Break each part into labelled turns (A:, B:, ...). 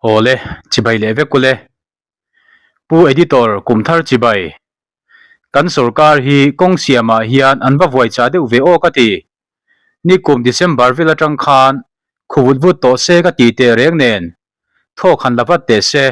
A: Awle, chibai leh vek ule. Pu Editor, kum thar chibai. Kan sorkar hi kawng siamah hian an va vuai chah deuh ve aw ka ti. Nikum December vel atang khan khu vut vut tawh se ka ti teh reng nen, thawk han la vat teh se.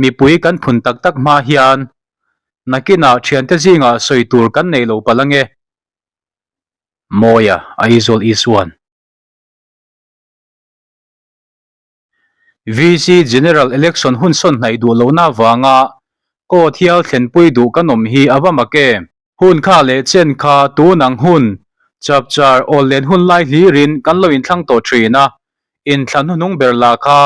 A: Mipui kan phun tak tak hma hian nakinah thiante zingah sawi tur kan nei lo palh ange. Mawia, Aizawl Isuan. VC General Election hun sawn hnaih duh lohna avanga court hial thlenpui duh kan awm hi a va mak em? Hun kha leh chen kha tun ang hun, chapchar awl len hun lai hlirin kan lo inthlang tawh thin a, inthlan hnuhnung ber lah kha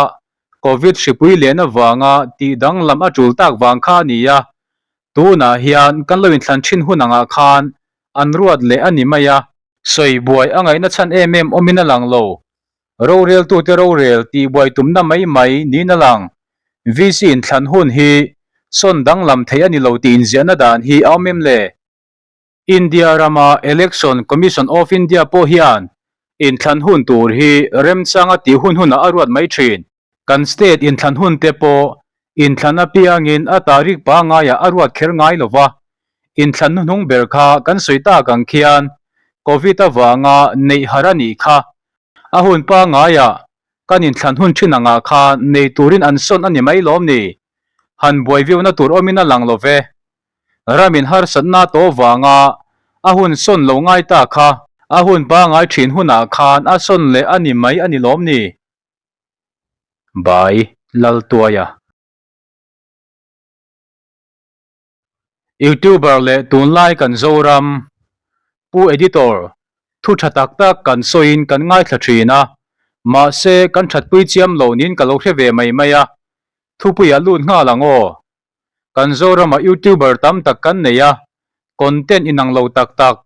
A: Covid hripui len avanga tih danglam a tul tak vang kha a ni a, tunah hian kan lo inthlan thin hun angah khan an ruat leh a ni mai a. Sawi buai a ngaihna chhan em em awmin a lang lo. Roreltute rorel tihbuai tumna mai mai niin a lang. VC inthlan hun hi sawn danglam theih a ni lo tih inziahna dan hi a awm em le? India rama Election Commission of India pawh hian inthlan hun tur hi remchanga tih hun hunah a ruat mai thin. Kan state inthlan hun te pawh inthlan apiangin a tarik pangaiah a ruat kher ngai lo va, inthlan hnuhnung ber kha kan sawi tak ang khian Covid avanga neih har a nih kha. A hun pangaiah kan inthlan hun thin angah khan nei turin an sawn a ni mai lawm ni? Han buai viauna tur awmin a lang lo ve. Ramin harsatna tawh vanga a hun sawn lo ngai ta kha a hun pangai thin hunah khan a sawn leh a ni mai a ni lawm ni? Bai Laltuaia. Youtuber leh tunlai kan Zoram Pu Editor thu tha tak tak kan sawiin kan ngaithla thin a, mahse kan thatpui chiam lo niin ka lo hre ve mai mai a, thupuiah lut nghal ang aw. Kan Zoramah Youtuber tam tak kan nei a, content inang lo tak tak,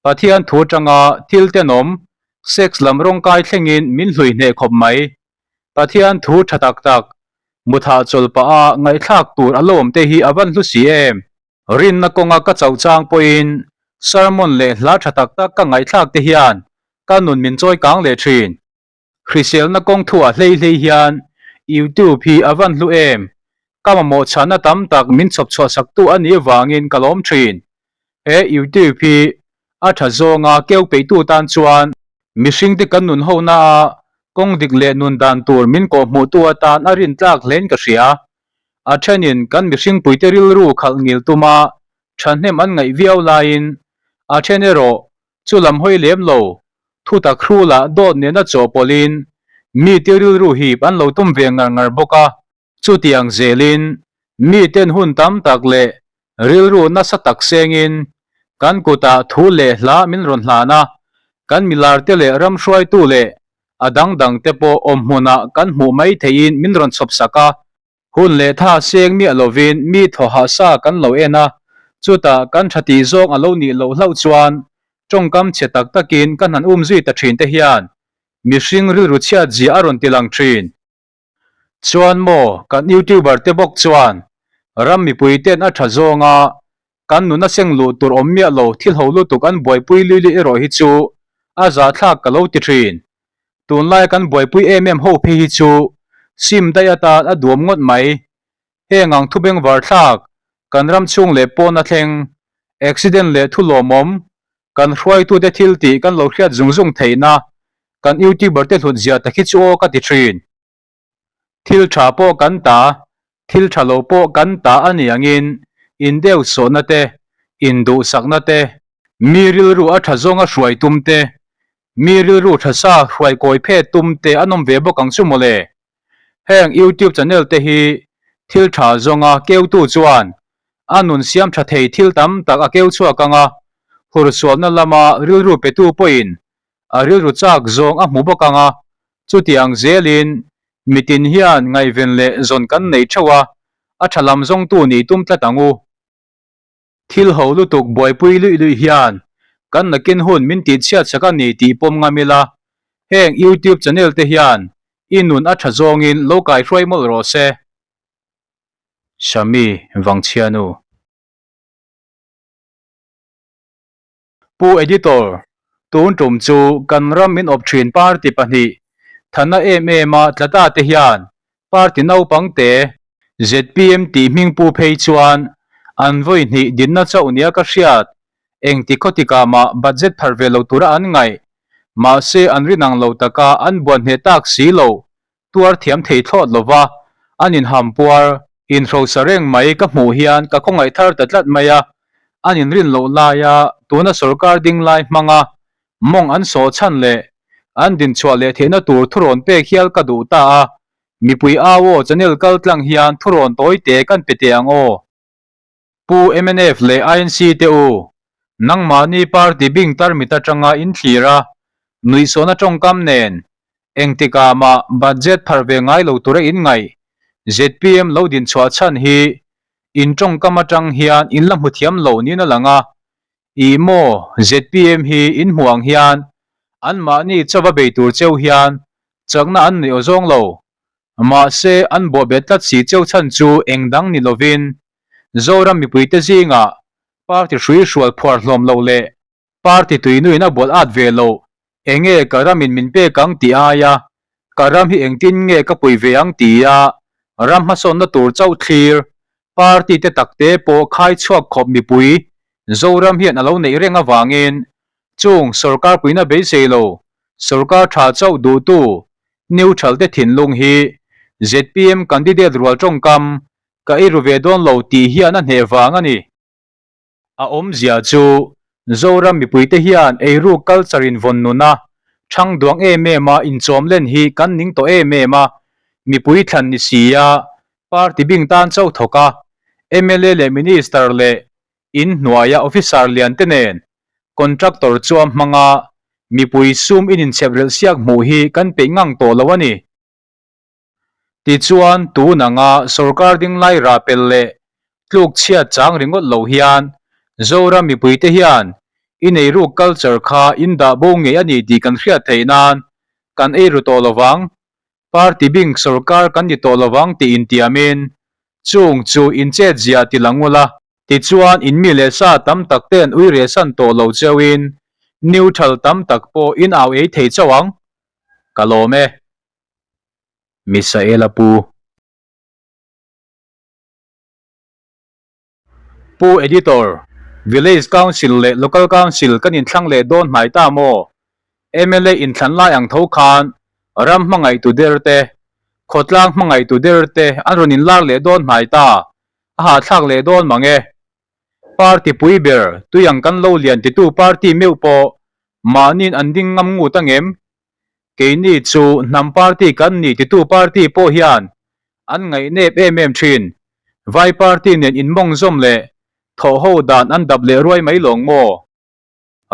A: Pathian thu atanga thil tenawm, sex lam rawngkai thlengin min hlui hneh khawp mai. Pathian thu tha tak tak, muthah chawl pah a ngaihthlak tur a lo awm te hi a van hlu si em? Rinna kawnga ka chauh chang pawhin sermon leh hla tha tak tak ka ngaihthlak te hian ka nun min chawi kang leh thin. Hriselna kawng thuah hlei hlei hian YouTube hi a van hlu em? Ka mamawh chhahna tam tak min chhawp chhuah saktu a nih avangin ka lawm thin. He YouTube hi a tha zawnga keu peihtu tan chuan mihringte kan nun hona a kawng dik leh nun dan tur min kawhhmuhtu atan a rintlak hlein ka hria. A thenin kan mihringpuite rilru khalh ngil tuma thahnem an ngaih viau laiin a then erawh Chu lam hawi lem lo, thutak hrulah dawt nena chawhpawlhin mite rilru hip an lo tum ve ngar ngar bawk a. Chutiang zelin miten hun tam tak leh rilru nasa tak sengin kan kutah thu leh hla min rawn hlan a, kan milarte leh ram hruaitu leh a dang dangte pawh awmhmunah kan hmuh mai theihin min rawn chhawp sak a. Hun leh tha seng miah lovin mi thaw hah sa kan lo en a, chutah kan tha tih zawng a lo nih loh hlauh chuan tawngkam chhe tak takin kan han um zui ta thin te hian mihring rilru chhiat zia a rawn ti lang thin. Chuan maw kan youtuber te bawk chuan ram mipui ten a tha zawnga kan nuna seng luh tur awm miah lo thil ho lutuk an buaipui lui lui erawh hi chu a zahthlak ka lo ti thin. Tunlai kan buaipui em em ho phei hi chu sim daih atan a duam ngawt mai. Heng ang thu bengvar thlak, kan ram chhung leh pawn a thleng, accident leh thu lawmawm, kan hruaitute thil tih kan lo hriat zung zung theihna kan youtuber te hlut zia tak hi chu aw ka ti thin. Thil tha pawh kan ta, thil tha lo pawh kan ta a ni angin indeu sawhna te, induhsakna te, mi rilru a tha zawnga hruai tum te, mi rilru tha sa hruai kawi phet tum te an awm ve bawk ang chu mawle. Heng YouTube channel te hi thil tha zawnga keutu chuan a nun siam tha thei thil tam tak a keu chhuak ang a, hursualna lama rilru petu pawhin A rilru chak zawng a hmu bawk ang a, chutiang zelin mitin hian ngaihven leh zawn kan nei theuh a, a tha lam zawngtu nih tum tlat ang u. Thil ho lutuk buaipui luih luih hian kan nakin hun min tihchhiat sak a ni tih pawm ngam ila, heng YouTube channel te hian i nun a tha zawngin lo kaihruai mawlh rawh se. Shami Vangchhianu. Pu Editor, tun tum chu kan ram min awp thin party pahnih, thana em em a tla ta te hian Party naupang te zpm tih hming pu phei chuan an vawi hnih dinna chauh nia ka hriat engti khaw tikah mah budget pharh ve lo tura an ngaih. Mahse an rinang lo taka an buan hneh tak si lo tuar thiam thei thlawt lo va, an inhampuar inhrosa reng mai ka hmuh hian ka khawngaih thar ta tlat mai a, an inrin loh laia tuna sorkar ding lai hmanga mawng an sawh chhan leh an dinchhuah leh theihna tur thurawn pek hial ka duh ta a, mipui au aw channel kal tlang hian thurawn tawi te kan pe teh ang aw. Pu mnf leh INC te u, nangmahni party bing tarmit atanga in thlir a, nuihsawhna tawngkam nen engtikah mah budget pharh ve ngai lo tura in ngaih zpm lo dinchhuah chhan hi in tawngkam atang hian in la hmu thiam lo niin a lang a, Ih maw, zpm hi in hmuh ang hian anmahni chauva bei tur cheu hian chakna an neih aw zawng lo. Mahse, an bawhbet tlat si cheu chhan chu eng dang ni lovin Zoram mipuite zingah party hrui hrual phuar hlawm loh leh party tuinuin a bual at ve loh enge ka ramin min pek ang tih aia ka ram hi engtin nge ka pui ve ang tia ram hmasawnna tur chauh thlir party te takte pawh khai chhuak khawp mipui Zoram hian a lo neih reng avangin chung sorkar puina beisei lo sorkar tha chauh duhtu neutral te thinlung hi zpm candidate rual tawngkam ka eiru ve dawn lo tih hian a hneh vang a ni. A awmzia chu Zoram mipuite hian eiruk culture in vawn nun a, thang duang em em a inchawm len hi kan ning tawh em em a, mipui thlan ni si a, party bing tan chauh thawk a, mla leh minister leh in hnuaia officer lian te nen contractor chuam hmanga mipui sum in inchhep relh siak hmuh hi kan peih ngang tawh lo a ni. Tichuan, tun anga sorkar ding lai rah pel leh tluk chhiat chang ringawt lo hian Zoram mipuite hian i neiruk culture kha in dah bo ngei a ni tih kan hriat theih nan kan ei ru tawh lovang, party bing sorkar kan ni tawh lovang tih intiamin chung chu in chet ziah ti lang ula. Tichuan, in mi leh sa tam tak ten ui rehsan tawh lo cheuhin neutral tam tak pawh in au ei thei chauh ang. Ka lawm e. Misaela Pu. Pu Editor, Village Council leh Local Council kan inthlang leh dawn hnai ta maw? Mla inthlan lai ang tho khan ram hmangaihtu der te, khawtlang hmangaihtu der te an rawn inlar leh dawn hnai ta, a hahthlak leh dawn mang e. Party pui ber, tui ang kan lo lian titu party meuh pawh mahniin an ding ngam ngut angem? Keini chu hnam party kan ni titu party pawh hian an ngaihnep em em thin. Vai party nen inmawng zawm leh thawh ho dan an dap leh ruai mai lawng maw?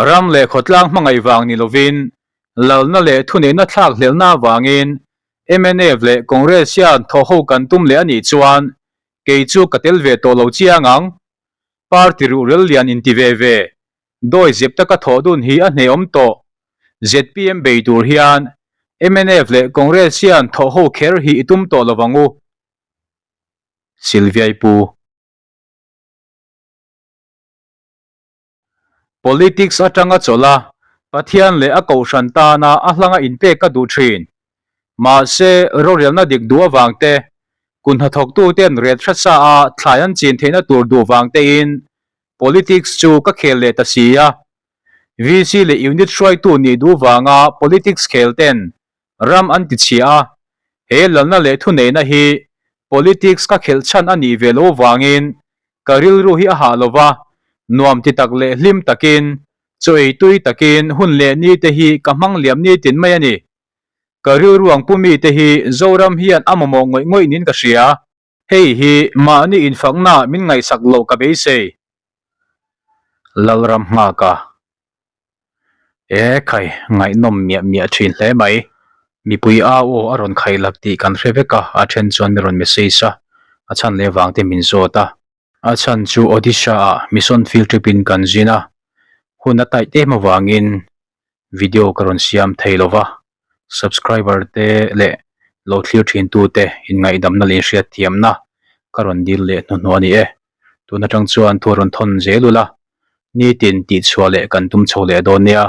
A: Ram leh khawtlang hmangaih vang ni lovin lalna leh thuneihna thlak hlelna avangin mnf leh Congress hian thawh ho kan tum leh a nih chuan kei chu ka tel ve tawh lo chiang ang. Party ruhrel lian inti ve ve Dawi zep taka thawh dun hi a hnehawm tawh. Zpm bei tur hian mnf leh Congress hian thawh ho kher hi i tum tawh lovang u. Sylviai Pu. Politics atanga chawlh a, Pathian leh a kohhran tana a hlanga inpek ka duh thin. Mahse, rorelna dik duh avang te, kun hnathawktuten ret hrasa a thlai an chin theihna tur duh vang tein Politics chu ka khel leh ta si a, VC leh unit hruaitu nih duh vanga politics khel ten ram an ti chhia a, he lalna leh thuneihna hi politics ka khelh chhan a nih ve lo vangin ka rilru hi a hah lo va, nuam ti tak leh hlim takin, chaw ei tui takin hun leh ni te hi ka hmang liam nitin mai a ni. Ka rilru ang pu mite hi Zoram hian a mamawh ngawih ngawih niin ka hria. Hei hi mahni infakna min ngaihsak loh ka beisei. Lalram nghaka. E khai, ngaihnawm miah miah thin hle mai. Mipui au aw a rawn khaih lak tih kan hre vek a, a then chuan mi rawn message a, a chhan leh vang te min zawt a. A chhan chu Odisha ah mission field trip in kan zin a, hun a tight em avangin video ka rawn siam thei lo va, subscriber te leh lo thlir thin tu te inngaihdamna leh inhriat thiamna ka rawn dil leh hnuhnawh a ni e. Tun atang chuan thu a rawn thawn zel ula, nitin tihchhuah leh kan tum chho leh dawn nia.